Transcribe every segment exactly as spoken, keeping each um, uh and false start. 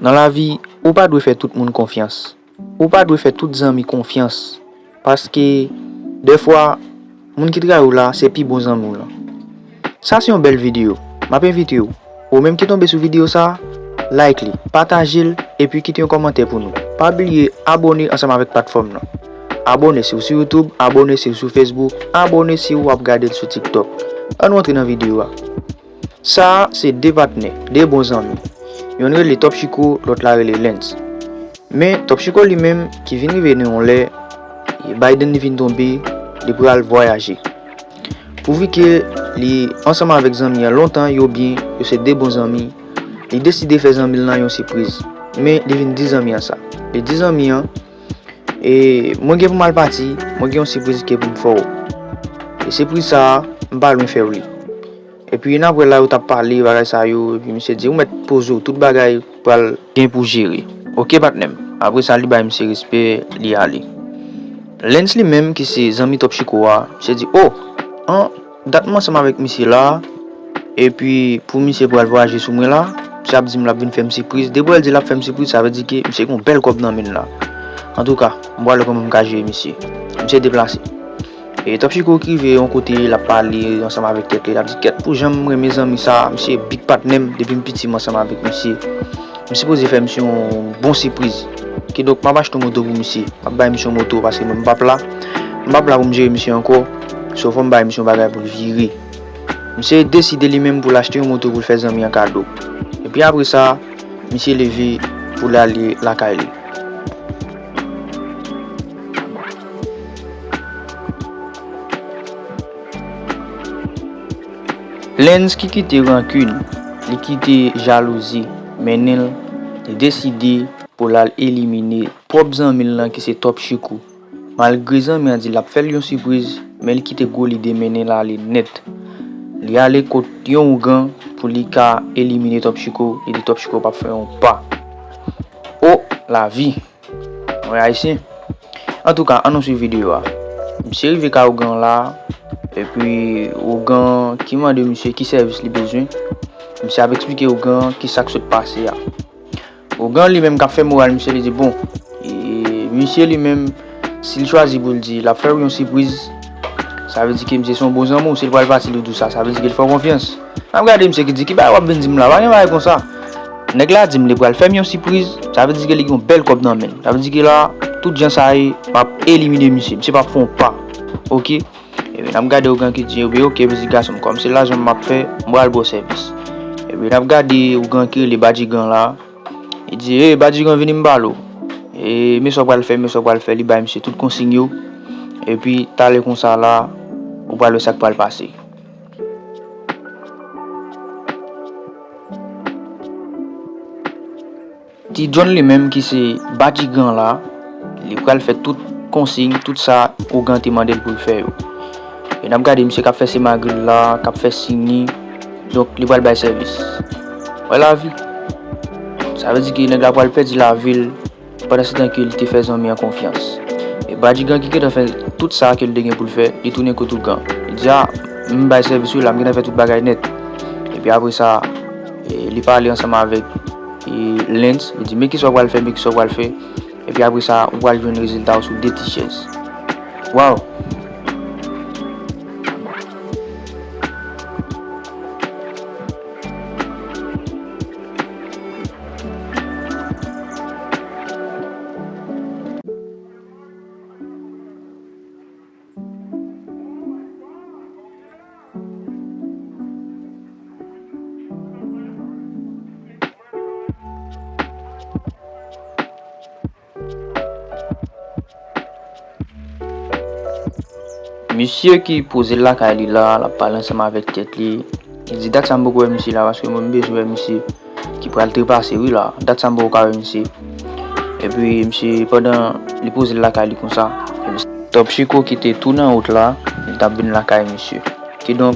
Nan lavi, ou pa dwe fè tout moun konfyans. Ou pa dwe fè tout zanmi konfyans. Paske, dèfwa, moun ki trayi w la, se pi bon zanmi w lan. Sa se yon bèl videyo. M ap envite w, ou menm ki tonbe sou videyo sa, like li, pataje l, epi kite yon kòmantè pou nou. Pa bliye abòne ansanm avèk platfòm lan. Abòne si w sou YouTube, abòne si w sou Facebook, abòne si w ap gade l sou TikTok. Ann nou antre nan videyo a. Sa a se de patnè, de bon zanmi. Yonn rele Top Chiko, lòt la rele Lens. Men Top Chiko li menm ki vin rive nan yon lè, Biden li vin tonbe, li pral vwayaje. Pouvi ke li ansanm avèk zanmi an lontan, yo byen, yo se de bon zanmi, li deside fè zanmi l lan yon sipriz. Men li vin di zanmi an sa. Li di zanmi an, e mwen gen pou m al pati, mwen gen yon sipriz ke pou m fè w. E sipriz sa a, m pa lwen fè w li. Epi n apre la yo t ap pale bagay sa yo, epi misye di, ou mèt poze w, tout bagay pral gen pou jere. Oke patnè m. Apre sa li bay misye respè, li ale. Lens li menm ki se zanmi Top Chiko a, misye di, o, an, dat m ansanm avèk misye la, epi pou misye pral vwayaje sou mwen la, misye ap di m l ap vin fè m sipriz. Depi w wè l di l ap fè m sipriz, sa vle di ke misye gen yon bèl kòb nan men l la. Antouka, m pral wè kòman m ka jere misye. Misye deplase. E Top Chiko ki rive yon kote, l ap pale ansanm avèk tèt li, l ap di, kèt, pou jan m renmen zanmi sa, misye big patnè m, depi m piti m ansanm avèk misye. M sipoze fè misye yon bon sipriz. Kidonk, m ap achte yon moto pou misye. M ap bay misye yon moto, paske mwen m p ap la. M p ap la pou m jere misye ankò. So, fò m bay misye yon bagay pou l vire. Misye deside li menm pou l achte yon moto pou l fè zanmi an kado. Epi apre sa, misye leve pou l ale lakay li. Lens ki kite rankin, li kite jalouzi mennen l, li deside pou l al elimine pwòp zanmi l lan ki se Top Chiko. Malgre zanmi an di l ap fè l yon sipriz, men li kite gwo lide mennen l ale nèt. Li ale kot yon ougan pou li ka elimine Top Chiko, li di Top Chiko p ap fè yon pa. O, lavi! Mwen ayisyen. Antouka, ann nou swiv videyo a. Misye rive kay ougan la, epi ougan ki mande misye ki sèvis li bezwen. Misye ap eksplike ougan ki sa k sot pase a. Ougan li menm k ap fè moral misye, li di, bon, e, misye li menm, si l chwazi pou l di l ap fè w yon sipriz, sa vle di ke misye se yon bon zanmi w, si l pral pati li di w sa, sa vle di ke l fè w konfyans. N ap gade misye ki di, ki bagay w ap vin di m la, pa gen bagay konsa. Nèg la di m li pral fè m yon sipriz, sa vle di ke li gen yon bèl kòb nan men l. Sa vle di ke la, tout jan sa ye, m ap elimine misye, misye p ap fè yon pa. Oke? Epi n ap gade ougan ki di, ebyen oke, pitit gason m, kòm se lajan m ap fè, m pral ba w sèvis. Epi n ap gade ougan ki rele Badjigan la, li di, e, Badjigan, vini m pale w. E, men sa w pral fè, men sa w pral fè, li bay misye tout konsiy yo. Epi, talè konsa la, ou pral wè sa k pral pase. Ti John li menm ki se Badjigan la, li pral fè tout konsiy, tout sa ougan te mande l pou l fè yo. E n ap gade misye k ap fè simagri l la, k ap fè siy li, donk li pral bay sèvis. Wè lavi. Sa vle di ke nèg la pral pèdi lavi l pandan se tan ke li te fè zanmi an konfyans. E Badjigan ki gentan fè tout sa ke l te gen pou l fè, li tounen kot ougan. Li di, a, m bay sèvis wi la, m gentan fè tout bagay nèt. Epi apre sa, e, li pale ansanm avèk, e, Lens, li di, men kisa w pral fè, men kisa w pral fè. Epi apre sa, ou pral jwenn rezilta w sou de ti chèz. Waw! Misye ki poze l lakay li la, l ap pale ansanm avèk tèt li. Li di, dat sa m poko wè misye la, paske mwen m bezwen wè misye ki pral trepase wi la. Dat sa m poko ka wè misye. Epi misye, pandan li poze l lakay li konsa, epi Top Chiko ki te tou nan wout la, li t ap vin lakay misye. Kidonk,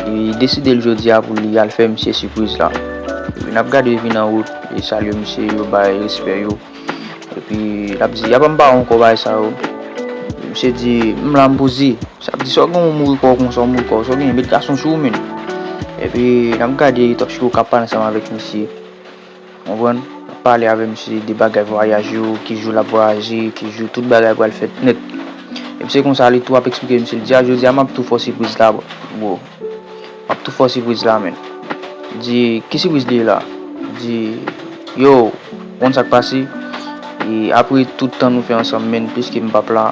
li deside l jodi a pou li al fè misye sipriz la. Epi n ap gade yo vin nan wout, li salye misye, yo bay respè yo. Epi l ap di, apa m pa wè ankò bagay sa yo. Misye di, m la m poze. Sa ap di, sa w gen w mouri kò w konsa, w mouri kò w, sa w gen, met gason sou ou menm. Epi n ap gade Top Chiko k ap pale ansanm avèk misye. Konprann? pale avè misye de bagay vwayaj yo, ki jou l ap vwayaje, ki jou tout bagay pral fèt nèt. E misye konsa li tou ap eksplike misye, li di a jodi a m ap tou fè w sipriz la, bro. M ap tou fè w sipriz la, men. Di, ki sipriz li ye la? Di, yo, ou konn sa k pase? E apre tout tan nou fè ansanm, men, piske m p ap la,